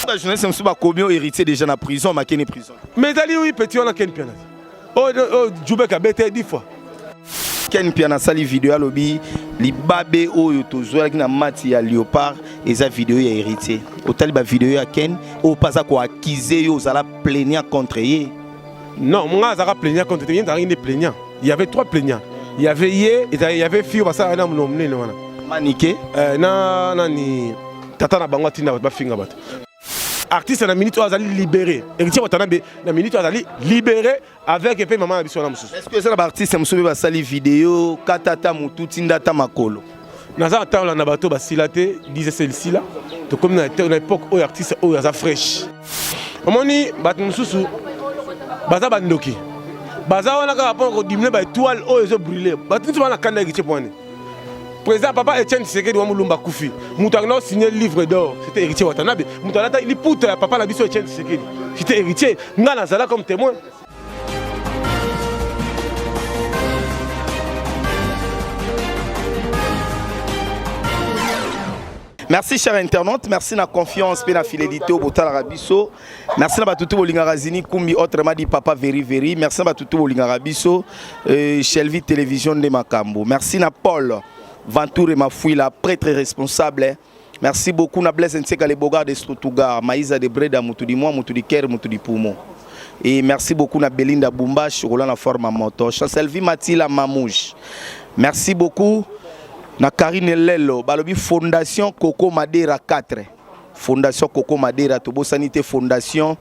Ba journaliste mosusu bakomi oyo héritier déjà na prison makeni prison. Mais ezali oui petit wana Ken Piana. Oh, oh Jubek abete 10 fois. Ken Piana asali video alobi libabe oyo tozwaki na mati ya Léopard eza video ya héritier. Otali ba video ya Ken oyo mpe aza ko accuser yo ozala plaignant contre ye. Non, nga azalaka plaignant contre ye, azalaki nde plaignant. Il y avait trois plaignants. Il y avait ye, il y avait fille basala na monene wana. Manike euh, na nani tata na bango atinda bato bafinga bato. Artiste na minute oyo azali libéré. Héritier Watanabe na minute oyo azali libéré avec mpe mama na biso wana mosusu. Est-ce que eza na ba artiste mosusu mpe basali video kata ata mutu tinda ata makolo? Naza na ntango landa bato basila te disese lisila tokomi na époque oyo artiste oyo aza fraîche omoni bato mosusu baza bandoki baza wana kaka mpona kodimine baetoile oyo ezo brûle bato nyonso bana kanda héritier poane président papa Etienne Tshisekedi wa Mulumba akufi moto akenda kosigne livre d'or c'était héritier Watanabe moto alata liputa ya papa na biso Etienne Tshisekedi c'était héritier ngai nazala comme témoin. Merci cher internaute, merci na confiance pe na fidélité au botala biso. Merci na batutu bolingaka Zini Kumbi autrement dit papa Veri Veri. Merci na batutu bolingaka biso euh, Shelby Télévision de Makambo. Merci na Paul Ventour et Mafuila prêtre responsable. Merci beaucoup na Blaise Nseka le Bogard de Stuttgart, Maïsa de Breda mutu di moi mutu di cœur mutu di poumon. Et merci beaucoup na Belinda Bumba chocolat na forme moto. Chancelvi Matila Mamouche. Merci beaucoup na Karine Lelo balobi Fondation Coco Madera 4. Fondation Coco Madera tobosani te Fondation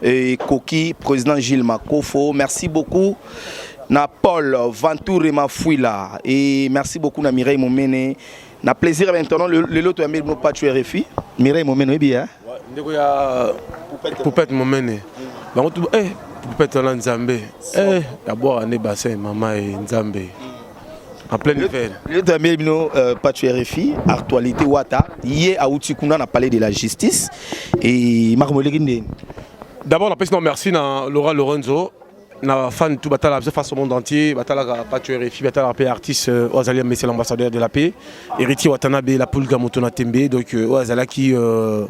euh, Koki président Gilles Makofo. Merci beaucoup na Paul Ventour et Mafuila et merci beaucoup na Mireille Momene Na plaisir maintenant lelo to yambi no Pacho RFI Mireille Momene oyebi hein ndeko ya Poupette Momene bango tu eh Poupette wana Nzambe eh ya boire ne bassin mama e Nzambe en pleine hiver lelo to yambi bino euh, Pacho RFI actualité wata ye auti kuna na palais de la justice et makambo eleki ndeni. D'abord napesi no merci na Laura Lorenzo na ba fan tout batala biso face au monde entier batalaka Pacho RFI batalaka mpe artiste euh, oyo azali monsieur l'ambassadeur de la paix héritier Watanabe la pulga moto na tembe donc euh, oyo azalaki euh,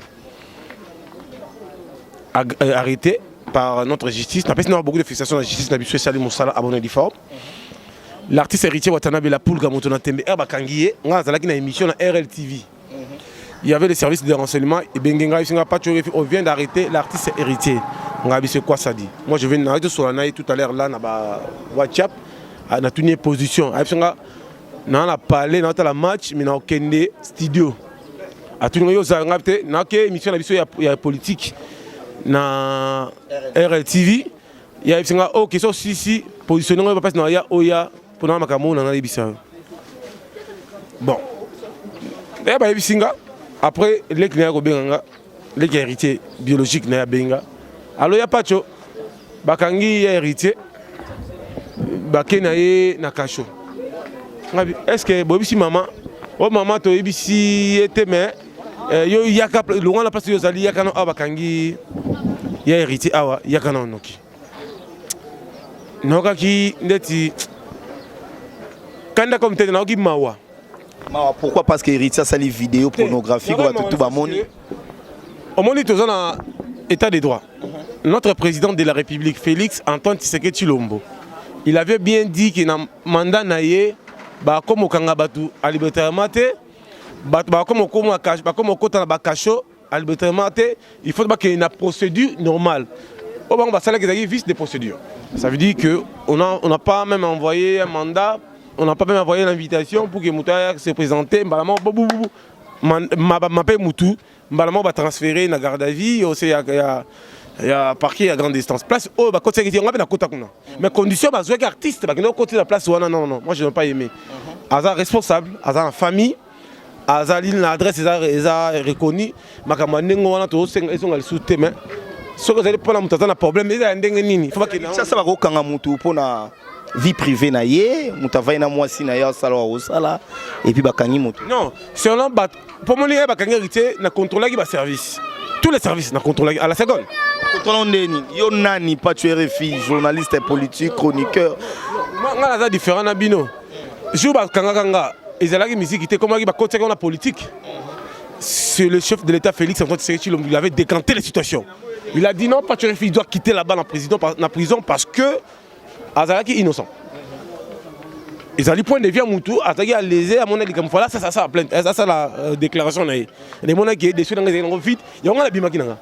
arrêté par notre justice napesi na beaucoup de félicitations na justice na biso esali mosala abonne uniforme l'artiste héritier Watanabe la pulga moto na tembe r bakangi ye ngai azalaki na émission na RLTV Il y avait les services de renseignement et Bengenga Isinga Pacho on vient d'arrêter l'artiste héritier. Ngabi c'est quoi ça dit Moi je viens d'arrêter sur la tout à l'heure là na ba WhatsApp na tuni position. Abisinga na na parler na la match mais na okende studio. Atuni yo za ngabi te na ke émission na biso ya, ya politique na RLTV ya bisinga OK so si si positionner ngo ba na ya oya Pona makambo oyo na yebisa yo. Bon. Eh ba yebisi nga après leki na ya kobenga nga leki ya héritier biologique na ya benga. Allo ya Pacho bakangi ya héritier bake na ye na kasho. Ngabi est-ce que boyebisi mama o oh, mama toyebisi ye te mais eh, yo yaka longwa na place yo ozali yaka na awa bakangi ya héritier awa yaka na noki. Nayokaki ndeti kanda comme te nayoki mawa. Mawa pourquoi? Parce que héritier asali vidéo pornographique bato tout bamoni. Omoni toza na état de droit. Notre président de la République Félix Antoine Tshisekedi Tshilombo, il avait bien dit que na mandat na ye bakomokanga bato arbitrairement te, bato bakomokoma bakomokota na bakasho arbitrairement te, il faut bakende na procédure normale. Oyo bango basalaki ezalaki vice de procédure. Ça veut dire que on a, on n'a pas même envoyé un mandat, on n'a pas même envoyé l'invitation pour que moto aya se présenter mbala moko bobububu mape mutu mbala moko batransféré na garde à vue ose ya, ya, ya parquet ya grande distance place oyo bakotisaki te nga mpe nakota kuna mais condition bazwaki artiste bakende kokotisa na place wana non non moi je n'ai pas aimé aza responsable aza na famille azali na adresse eza, eza reconnu makambo ya ndenge wana tozosenga ezonga lisusu te mais soki ezali mpona moto aza na problème eza ya ndenge nini faut bakende sasa bakokanga motu mpona vie privée na ye moto avai na mwasi na ye asala wa kosala et puis bakangi motu non selon bato mpo moni ye bakangi héritier na contrôlaki baservice tous les services na contrôlaki à la seconde contrôle ndeni yo nani Pacho RFI journaliste politique chroniqueur nga naza différent na bino jour bakangaka nga ezalaki miziki te ekomaki bakotisaki na politique. C'est le chef de l'État Félix Antoine Tshisekedi Tshilombo, il avait décanté la situation. Il a dit non, Patrick il doit quitter là-bas la prison parce que azalaki innocent. Ezali point de vue ya mutu azalaki alese, amona likambo, voilà, ça plainte, asala déclaration na ye, emonaki ye dessus nanga ezalaki nango vite, yango nga nabimaki nanga.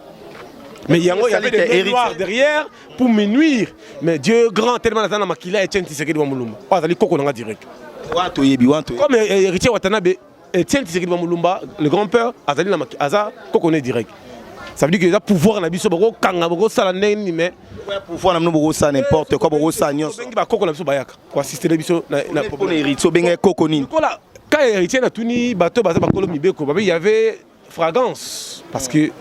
Mais yango, il y avait des mains noires derrière pour me nuire, mais Dieu grand, tellement naza na makila ya Etienne Tshisekedi wa Mulumba oyo azali koko nanga direct. Wana toyebi, wana toyebi. Comme Héritier Watanabe, Etienne Tshisekedi wa Mulumba le grand-père azali na aza koko ne direct. Ça veut dire que eza pouvoir na biso, bakokanga, bakosala ndenge nini, mais pouvoir na bino, bokosala n'importe quoi, bokosala nyonso. Obengi bakoko na biso, bayaka koassister biso na mpona Héritier, obengai koko nini? Lokola ka Héritier, natuni bato baza bakolo mibeko, babi il y avait flagrance, parce que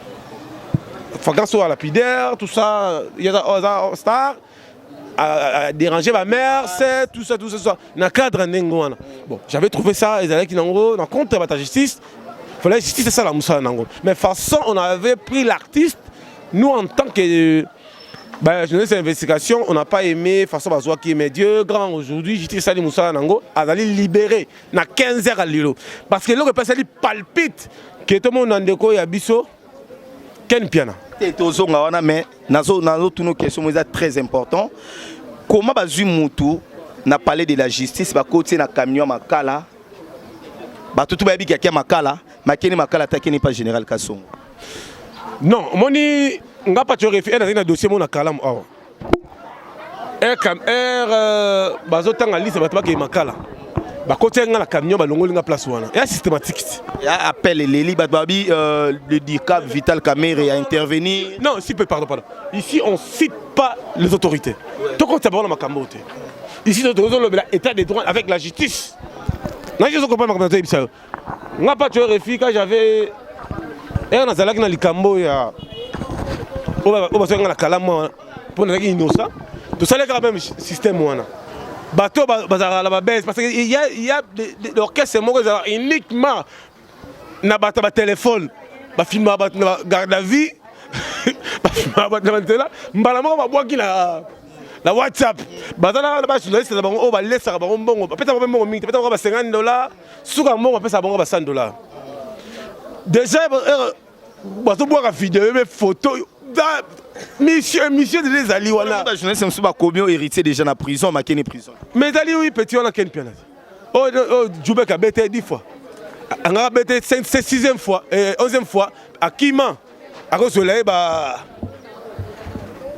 flagrance oyo lapidaire, tout ça, aza star, a déranger ma mère, c'est tout ça, tout ça, tout ça na cadre ndenge wana. Bon, j'avais trouvé ça ezalaki nango na contre bata justice, fallait justice esala mosala nango. Mais façon on avait pris l'artiste, nous en tant que bah, journaliste d'investigation, on n'a pas aimé façon bazwaki. Mais Dieu grand, aujourd'hui justice esali mosala nango, azali libéré na 15 heures lelo, parce que eloko epesali palpite ke tomona ndeko ya biso Ken Piana. Te, tozonga wana, mais nazotuna question mo eza très important: comment bazwi mutu na palais de la justice, bakoti ye na camion ya Makala, bato tu bayebi kaki ya Makala, makeni Makala atakeni pa général Kasongo? Non, omoni nga Pacho Refi nazali na dossier mo na kalamu awa, r bazotanga liste bato bakei Makala, bakoti nga na camion, balongoli nga place wana, eya systématique ti. Ya appel eleli, bato babi le dircab Vital Kamerhe a intervenir. Non, si peu, pardon, pardon, ici on cite pas les autorités, tokota bango na makambo te. Ici tozolobela état de droit avec la justice. Naji ozocomprendre makambo nazoyebisa yo. Nga Pacho Refi, quand j'avais ere nazalaki na likambo ya oyo bazwaki nga na kalamu wana mpo nazalaki innocent, tosali kaka même système wana. Bato bazalaka na babese, parce que il y a l'orchestre moko ezalaka uniquement na bato ya batelefone, bafilmaka bato na garde à vue, bafilmaka bato na banzela, mbala moko babwaki na WhatsApp. Baza na bajournaliste na bango oyo balesaka bango mbongo, bapesa bango mbongo mingi te, bapesa bango ba 50 dollar, suka mbongo bapesaka bango ba 100 dollar. Déjà bazobwaka video me photo, mission, mission déjà ezali wana. Bajournaliste mosusu bakomi Héritier déjà na prison, makeni prison. Mais ezali oui, petit wana Ken Piana oyo Jubek abete 10 fois, angaka abete sixième fois, 11e fois, akima, akozwela ye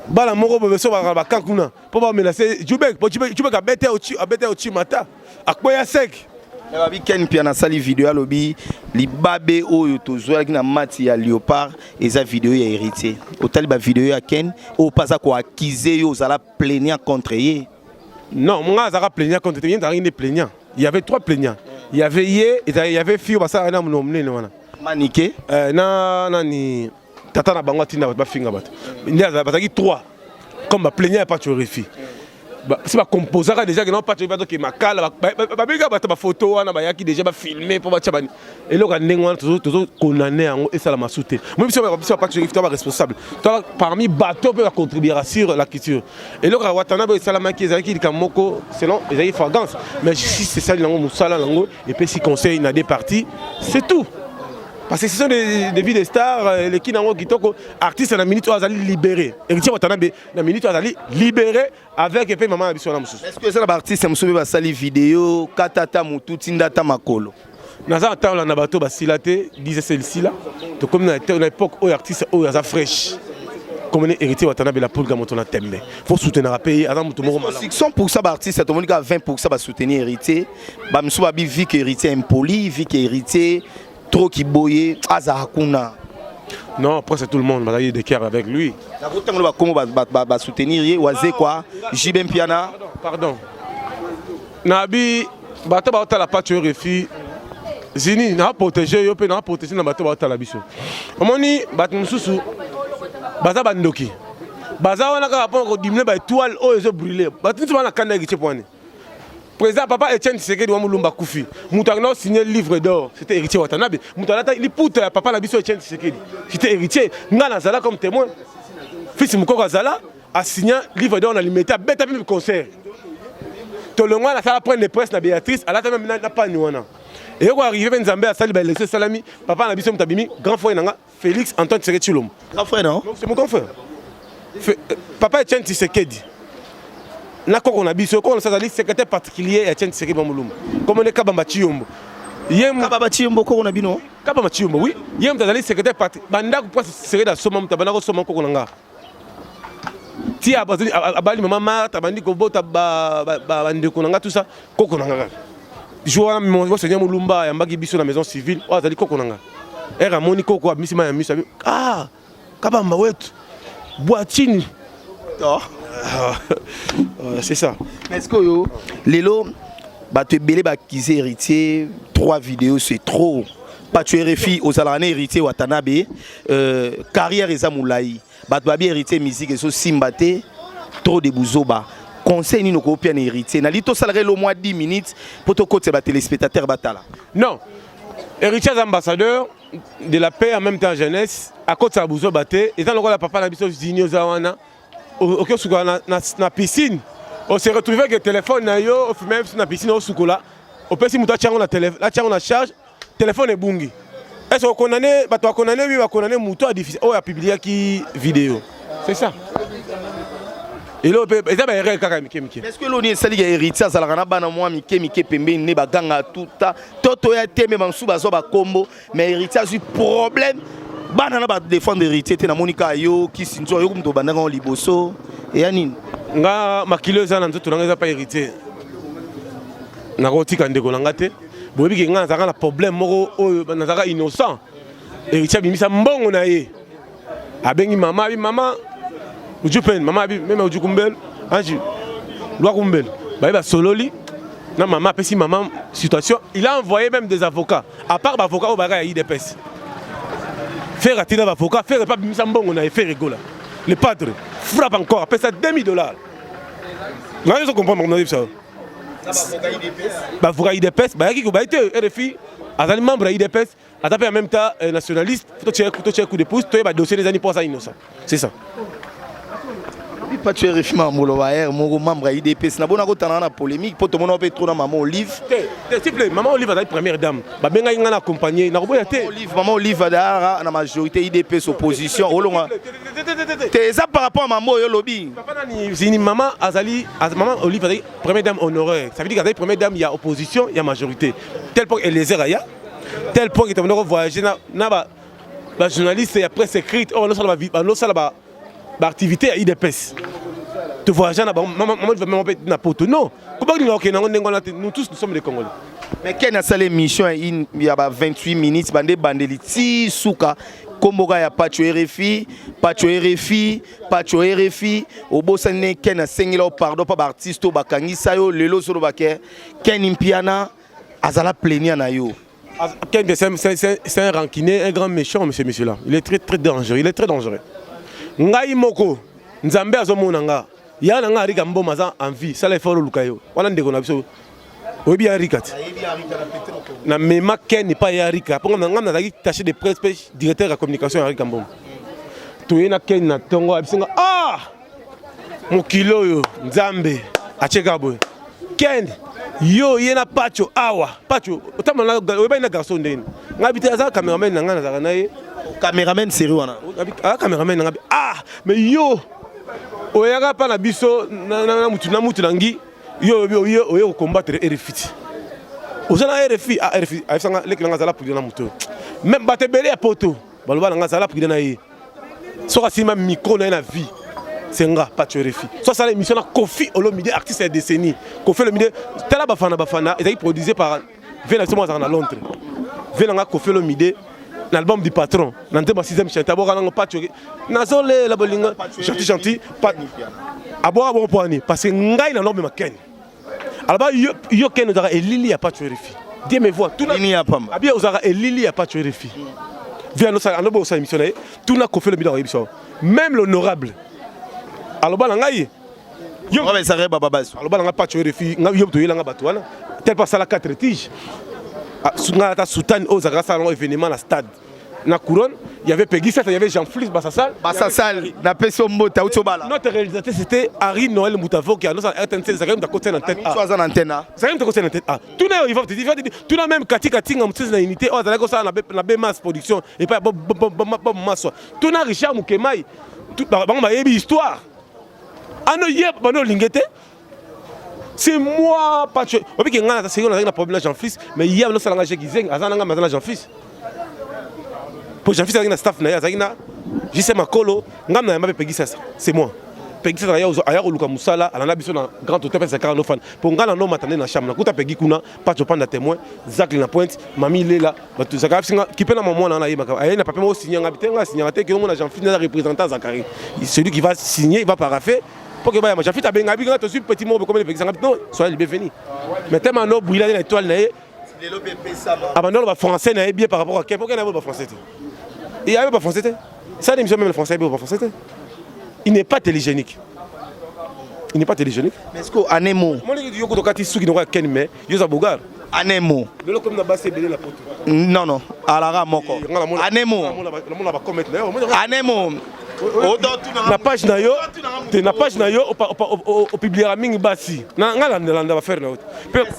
bana moko boye so bakaka bakan kuna mpo bamenace Jubek, po Jubek abete, abete ochima ta akweya sec. Babi Ken Piana asali video, alobi libabe oyo tozwaki na mati ya Léopard eza video ya Héritier. Otali bavideo ya Ken oyo mpe aza koaccuser yo, ozala plaignant contre ye. Non, nga azalaka plaignant contre te, ye azalaki nde plaignant. Il y avait trois plaignants, il y avait ye, il y avait fille basalaka na monoko monene wana. Manike. Na nani, tata na bango atinda bato bafinga bato nde bazalaki trois comme baplaignant ya Pacho Refi. Si bacomposaka déjà ke non, Pacho Refi azoke Makala, babengaka bato bafoto wana, bayaki déjà bafilme mpo batya eloko ya ndenge wana. Tozokondane yango, esalama su te. Moi, biso Pacho Refi, to baresponsable to parmi bato mpe bacontribuera sur la culture. Eloko ya Watanabe esalamaki, ezalaki likambo moko selon ezalaki flagrance, mais justice esali yango mosala nango, epesi conseil na deux parties, c'est tout, parce que ce sont des vies de stars. Eleki nango kitoko. Artiste na minute oyo azali libéré, Héritier Watanabe na minute oyo azali libéré avec epe mama na biso wana mosusu. Est ce que eza na baartiste mosusu mpe basali video, kata ata motu, tinda ata makolo? Naza na ntango na bato basila te, dise elisila. Tokomi na époque oyo artiste oyo aza fraîche comme ne Héritier Watanabe la Pulga, moto na tembe, faut soutenir mpe ye, aza moto moko malamu. 100 baartiste, tomoni kaka 20 basoutenir Héritier. Bamisusu babi vi ke Héritier impoli, vi ke Héritier trop kiboye, azala kuna. Non, après c'est tout le monde bazalaki de cœur avec lui. Nakotangola bakongo basoutenir ye, Wazekwa, JB Mpiana. Pardon, nabi bato baotala Pacho Refi zini na protéger yo mpe na protéger na bato baotala biso. Omoni bato mosusu baza bandoki, baza wana kaka mpona kodiminuer baétoile oyo ezobrûler. Bato nyonso bana kanda Héritier po wani président papa Etienne Tshisekedi wa Mulumba akufi, moto akenda osigner livre d'or, c'était Héritier Watanabe. Moto alata liputa ya papa na biso Etienne Tshisekedi, c'était Héritier. Nga nazala comme témoin, fils mokoko azala asigna livre d'or na Limete, abeta mpe concert. Tolongwa, nasala point de presse na Béatrice, alata meme na pani wana. Eye koarrive mpe Nzambe asali baélection esalami, papa na biso moto abimi grand frère na nga, Félix Antoine Tshisekedi Tshilombo. Grand frère, non? C'est mon grand frère. Papa Etienne Tshisekedi na koko na biso, koko na biso azali secrétaire particulier ya Etienne Tshisekedi Bamulumba, komone Kabamba Tshiyombo. Ye Kabamba Tshiyombo, koko na bino? Kabamba Tshiyombo, oui. Ye moto azali secrétaire parti bandako place Tshisekedi asoma, moto abanda kosoma koko na nga ti abali mama Marthe, abandi kobota bandeko na nga, tout ça, koko na nga kaka. Jour wana monseigneur Molumba ayambaki biso na maison civile oyo, azali koko na nga ere amoni koko abimisi mai ya miso, abi: "Ah, Kabamba wetu, bwa chini." Oh. C'est ça. Mais est-ce que oyo lelo bato ebele bakize Héritier, trois vidéos, c'est trop. Pacho RFI, ozalaka na Héritier Watanabe, carrière eza molai. Bato babi Héritier musique ezosimba te, trop de buzoba. Conseil nini okopia na Héritier? Nali tosalaka elo mwa 10 minutes mpo tokotisa batéléspectateur batala. Non, Héritier aza ambassadeur de la paix, en même temps jeunesse, akotisa buzoba te. Eza lokola papa na biso Zini, oza wana, oki osukola na piscine, ose retrouve ke téléphone na yo ofime biso na piscine, osukola, opesi moto atiango na atiango na charge, téléphone ebungi. Est ce okondane bato bakondane? Wi, bakondane moto oyo apubliaki vidéo. C'est ça, eloko mpe eza baerreur kaka mike mike. Est ce que eloni esalika Héritier azalaka na bana mwa mike mike pembeni nde baganga tuta to toya te, me bamosusu bazwa bakombo, mais Héritier azwi problème, bana na badéfendre Héritier te? Namoni kaka yo kisi nzo yo moto obandaka ngo liboso, eya nini? Nga makilo eza na nzoto na nga, eza pa Héritier. Nakotika ndeko na nga te. Boyebi ke nga nazalaka na problème moko oyo nazalaka innocent. Héritier abimisa mbongo na ye, abengi mama, abi: "Mama ujupen, mama," abi meme ujukumbelu anji lwakumbelu, baye basololi na mama, apesi mama situation. Il a envoyé même des avocats, à part baavocat oyo bayaka ya UDPS. Ferre atina baavocat, Ferre epa abimisa mbongo na ye. Ferre Gola, le padre frappe encore, apesa 2000 $. Nga nyonso comprendre makambo na biso. Baavocat UDPS bayaki kobayi te. RFI azali membre ya UDPS, ata mpe en même temps nationaliste. Totie coup de pouce, toyeba dossier ezali mpo aza innocent, c'est ça. Pacho RFI, mamolo ba moko membre ya UDPS nabona kotana na polémique mpo tomona mpe trop na mama Olive. Te te, s'il plaît, mama Olive azali première dame, babengaki nga na accompagner, nakoboya te. Olive, mama Olive adara na majorité, UDPS opposition, olonga te. Eza par rapport à mama oyo olobi. Papa nani zini, mama azali, mama Olive azali première dame honoraire, ça veut dire qu'azali première dame ya opposition, ya majorité. Tel point Eliezer aya, tel point que tobanda voyager na ba bajournaliste ya presse écrite oyo banosala baactivité ya UDPS, tovoyage na bango. Mama mpe na poto, non, kobalinga okende yango ndenge wana te. Nous tous, nous sommes des Congolais. Mais ken asala émission ya ba 28 minutes, bande ebandeli ti suka, komboka ya Pacho RFI, Pacho RFI, Pacho RFI. Obosani ne Ken asengela yo pardon mpa baartiste oyo bakangisa yo. Lelo ozoloba ke Ken Mpiana azala plaignant na yo. Ken, c'est un rancunier, un grand méchant, monsieur, monsieur là. Il est très, très dangereux. Il est très dangereux. Ngai moko, Nzambe azomona nga. Ya na nga Arika Mboma aza en vie. Sala effort oluka yo. Wana ndeko na biso. Oyebi Arika ti. Na mema Ken epai ya Arika. Mpo nga nazalaki attaché de presse mpe directeur ya communication ya Arika Mboma. Toye na Ken na ntongo, abiso nga: "Ah! Mokili oyo, Nzambe atieka boye. Ken, yo ye na Pacho awa." Pacho otambola, oyebani na garçon ndeni ngai bi te, aza cameraman na ngai, nazalaka na ye. Cameraman série wana. Aza cameraman na ngai. "Ah, mais yo oyaka mpa na biso na mutu na mutu na ngi yo oyebi oye oye kocombattre RFI ti oza na RFI." Ah, RFI ayebisanga leki nanga: "Azala prudent na moto oyo." Même bato ebele ya poto baloba na nga: "Azala prudent na ye. Soki asimba micro na ye na vie, c'est nga Pacho RFI. So asala émission na Kofi Olomide, artiste ya décennie Kofi Olomide." Tala Bafana Bafana ezalaki produisé par ve na biso moko azalaka na Londres, ve nanga Kofi Olomide, na album du patron na nzembo ya sixième chantier aboka nango Pacho nazolela bolingo gentil gentil. Aboka bongo mpo ani? Parce que ngai na nomema Ken, aloba yo Ken ozalaka elili ya Pacho RFI. Dieu me voit. Tuna nini ya pamba. Abi ozalaka elili ya Pacho RFI. Vi anobo osala émission na ye, tuna Kofi Olomide, akoyebi biso. Même l'honorable aloba na ngai yo ezalaka baba baso. Aloba na nga: "Pacho RFI, yo toyelanga bato wana tel mpo asala 4 tige." Ngai ata soutane oyo ozalaka asala yango événement na stade. Na Couronne, il y avait Peggy Sassa, il y avait Jean-Félix Bassasal. Bassasal, napesi yo mbote, auti obala. Notre réalisateur, c'était Harry Noël Moutavo, qui a annoncé à RTNC, Zakari Moutakotse na tête A. Aza na antenne A. Zakari Moutakotse na tête A. Tout n'a, il va te dire, il va te dire, tout n'a même Kati Kati, Ngamutse na unité, oh, Azalaki kosala na B Mass Production, et pas Bob Bob Bob Bob Maswa. Tout n'a Richard Moukemaï, tout, bango bayebi histoire. Ano ye, bano lingete. C'est moi, Pacho. Obi ke ngana, c'est nga na problème na Jean-Fils, mais hier, no salanga Jacques Zeng, azana nga mazana Jean-Fils. Po Jean-Fils azalaki na staff na ye, azalaki na JC Makolo, ngam na yamba pe Peggy Sasa. C'est moi. Peggy Sasa aya aya koluka mosala, alanda biso na Grand Hôtel pe Zakara no fan. Po nga na no matande na chambre, nakuta Peggy kuna, Pacho panda témoin, Zacle na pointe, Mami Lela, bato Zakara singa kipe na mwana na yebaka. Aye na papier moko signer nga te nga signer te ke mona Jean-Fils na représentant Zakari. Celui qui va signer, il va paraffer. Pour que baya Jean-Fils abenga bi nga to suis petit mot comme Peggy Sanga. Non, soyez les bienvenus. Mais tellement no brûler na étoile na ye. Abandonne ba français na ye bien par rapport à quel pourquoi na ba français te. Il y avait pas français te. Ça l'émission même le français bien pas français te. Il n'est pas télégénique. Il n'est pas télégénique. Mais est-ce que anemo Moi yo ko tokati suki no ken mais yo za bogar. Anemo. Lelo comme na basi ebele na poto. Non non, alara moko. Anemo. Namona ba comment na yo. Anemo. Na page na yo, te na page na yo opubliera mingi basi. Na nga landa ba faire na yo.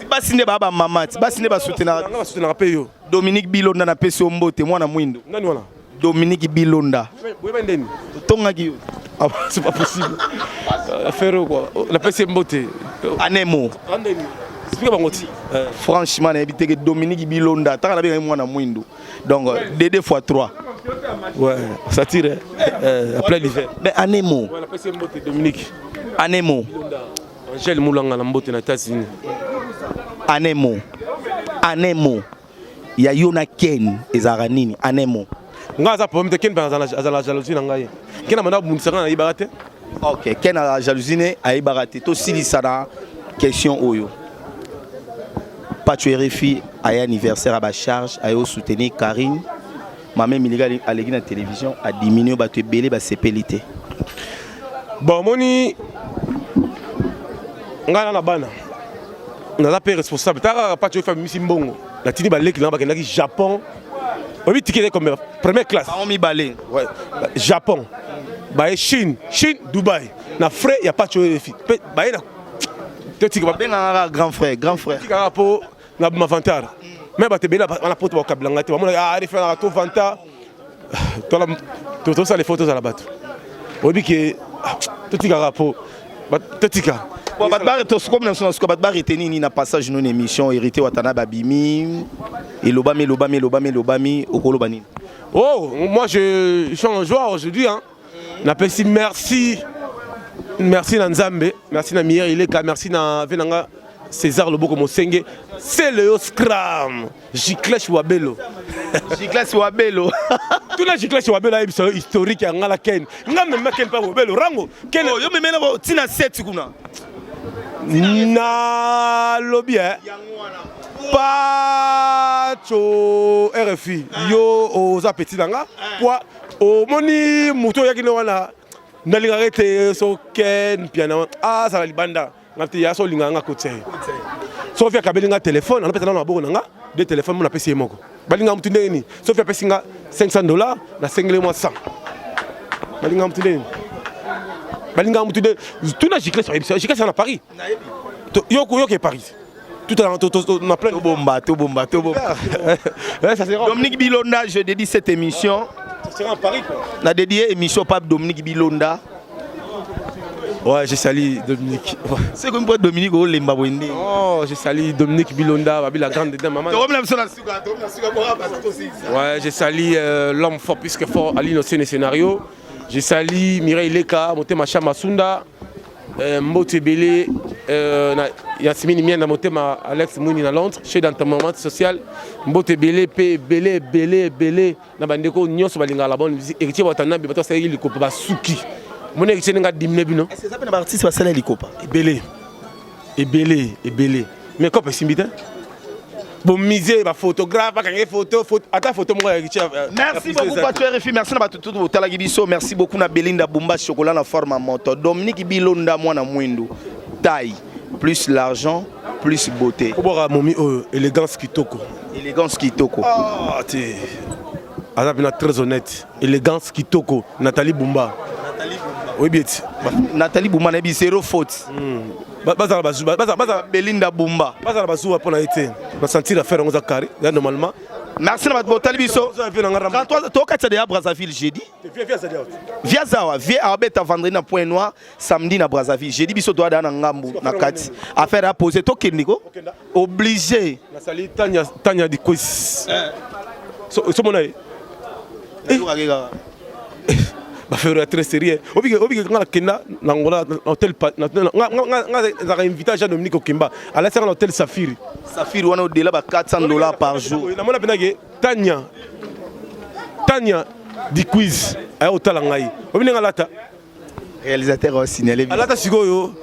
Basi nde ba ba mama, basi nde ba soutenir. Nga ba soutenir pe yo. Dominique Bilonda na pesi mbote mwana mwindo. Nani wana? Dominique Bilonda. Boyeba ndeni. Tongaki yo. Ah, c'est pas possible. Affaire quoi. La pesi mbote. Anemo. Andeni. Explique bango ti. Franchement nayebi te ke Dominique Bilonda taka na benga mwana mwindo. Donc 2 fois 3. Ouais, ça tire. Après l'hiver. Mais Anemo. Ouais, la pesi mbote Dominique. Anemo. Angèle Moulanga na mbote na États-Unis. Anemo. Anemo. Ya yo na Ken ezalaka nini? Anemo. Nga aza problème te Ken azala azala jalousie na ngai. Ken amanda bundisaka na yebaka te. OK, Ken azala jalousie ne ayebaka te. Tosilisa na question oyo. Pacho RFI aya anniversaire à ba charge ayo soutenir Karine. Mame Miliga aleki na télévision a diminuer bato ebele ba sepeli te. Bon moni nga na bana naza pe responsable taka Pacho RFI misi mbongo natindi baleki na bakendaki Japon oyebi ticket comme première classe bango mibale ouais Japon baye Chine Chine Dubaï na frais ya Pacho RFI pe baye na totika babengaka grand frère grand frère tikaka po na mavantar mais bato ebele wana poto bakabila ngai te bamona ah RFI na to vanta tola tosala effort tozala bato oyebi ke totikaka po totika. Bon, bato ba tokomi na biso na suka, bato ba retenir nini na passage no na émission Héritier Watanabe abimi elobami elobami elobami elobami okoloba nini? Oh, moi je suis en joie aujourd'hui hein. Napesi merci. Merci na Nzambe, merci na Mier Ileka, merci na Venanga César Loboko Mosenge, c'est le Scram, Giclèche Wabelo. Giclèche Wabelo. Tout la Giclèche Wabelo a eu historique ya ngala Ken. Nga même Ken pa Wabelo rango. Ken oh, yo même na tina 7 kuna. Na lobby hein. Pacho RFI yo oza petit nanga quoi omoni moto oyaki ne wana nalingaka ete so Ken Piana azala libanda nga te ya so olingaka nga kotia ye soki akabeli nga telefone anapesa nano maboko na nga de telefone mo napesi ye moko balingaka motu ndenge nini soki apesi nga $500 nasengeli mwa 100 balingaka motu ndenge nini balingaka motu nde tuna Giclès ayebisa Giclès na Paris yoke Paris tout en plein Tobomba, Tobomba, Tobomba. Ça sera Dominique Bilonda, je dédie cette émission. Ça sera en Paris quoi. Na dédié émission Pape Dominique Bilonda. Ouais, j'ai sali Dominique. C'est comme pour Dominique Olemba Bwende. Oh, j'ai sali Dominique Bilonda, babi la grande dame maman. Ouais, j'ai sali l'homme fort puisque fort Aline Osene scénario. J'ai sali Mireille Leka, Motema Chama Sunda. Mbote Belé, Yasmine Mienda Motema Alex Mouni na Londres, chez dans ton moment social. Mbote Belé, P Belé Belé Belé na bandeko nyonso balingaka la bonne musique. Héritier Watanabe bato asalaki likopa basuki. Mon héritier nga dimne bino. Est-ce que ça peut na artiste basala likopa? Ebele. Ebele, ebele. Mais kopa esimbi te. Bon musée ba photographe bakangi photo photo ata photo moko ya héritier. Merci beaucoup Pacho RFI, merci na bato tout botalaki biso, merci beaucoup na Belinda Bumba chocolat na forme moto. Dominique Bilonda mwana mwindu. Taille plus l'argent plus beauté. Kobwaka momi oyo élégance kitoko. Élégance kitoko. Ah te. Aza mpena très honnête, élégance kitoko. Nathalie Bumba, oyebi eti? Nathalie Bumba, nayebi, zéro faute. Bazala bazala. Belinda Bumba. Bazala bazuwa mpo na ye te. Basentir affaire yango eza carré ya normalement. Merci na bato botali biso. 33 tokatisa deya Brazzaville jeudi. Via zawa vie awabeta vendredi na Point Noir, samedi na Brazzaville. Jeudi biso toada na ngambu na kati, affaire apose, tokende ko obligé. Nasali Tanya, Tanya Dikwesi, somona ye. Bafero ya très sérieux. Obike, obike, nga nakenda na Ngola na hôtel, nga ezalaka invité Jean Dominique Okemba, alasaka na hôtel Safiri. Safiri wana odela ba 400 $ par jour. Namona mpenake Tanya, Tanya Diquiz aya kotala ngai. Obi ndenge alata. Réalisateur osignale. Alata sikoyo.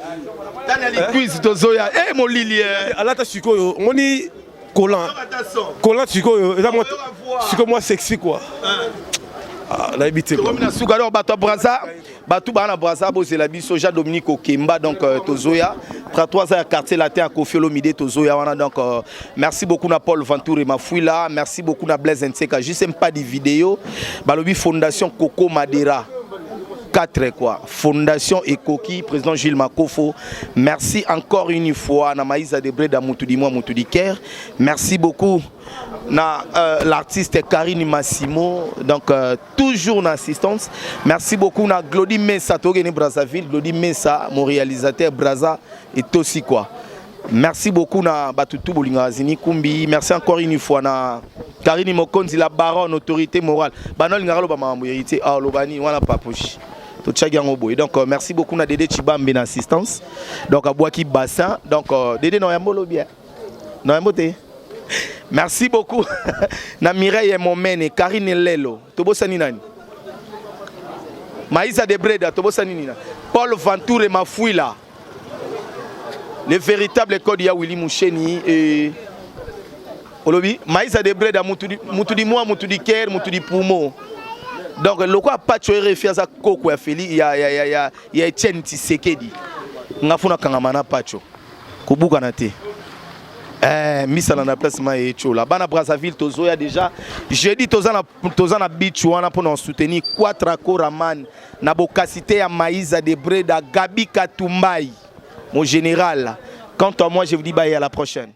Tanya Liquiz, tozoya e molili. Alata sikoyo, omoni collant, collant sikoyo eza sikoyo mwa sexy quoi. Nayebi te. Tokomi na suka. Donc bato ya Braza, bato baa na Braza, bozela biso Jean Dominique Okemba. Donc tozoya 33 ans ya Quartier Latin ya Kofi Olomide, tozoya wana. Donc merci beaucoup na Paul Ventour Mafuila, merci beaucoup na Blaise Nseka juste mpa di vidéo. Balobi Fondation Coco Madera 4 quoi, Fondation Ekoki, président Gilles Makofo, merci encore une fois na Maïsa de Breda, Moutou di moi, Moutou di Ker. Merci beaucoup na l'artiste Karine Massimo, donc toujours en assistance. Merci beaucoup na Glody Messa, tokende Brazzaville. Glody Messa, mon réalisateur Brazza et aussi quoi. Merci beaucoup na batutu bolinga Zini Kumbi. Merci encore une fois na Karine Mokonzi, la baronne, autorité morale. Bano lingaka loba mambo héritier. Ah lobani wana papushi. Totiaki yango boye. Donc merci beaucoup na Dédé Chibambe na assistance. Donc abwaki bassin. Donc Dédé no yambo lobi. No yambo te. Merci beaucoup na Mireille Momene, Karine Lelo. Tobosani nani? Maïsa de Breda, tobosani nina. Paul Ventour et Mafuila. Le véritable code ya Willy Moucheni et olobi Maïsa de Breda, mutu di moi, mutu di ker, mutu di poumon. Donc loko apacho RFI aza koko ya Feli ya Etienne Tshisekedi. Nga funa kangama na pacho. Kobukana te. Misala na place ma etiola bana Brazzaville, tozoya déjà jeudi, toza na beach wana mpona soutenir Quatra Koraman na bokasite ya Maïsa de Breda, Gabi Katumbai, mon général. Quant à moi, je vous dis bye, à la prochaine.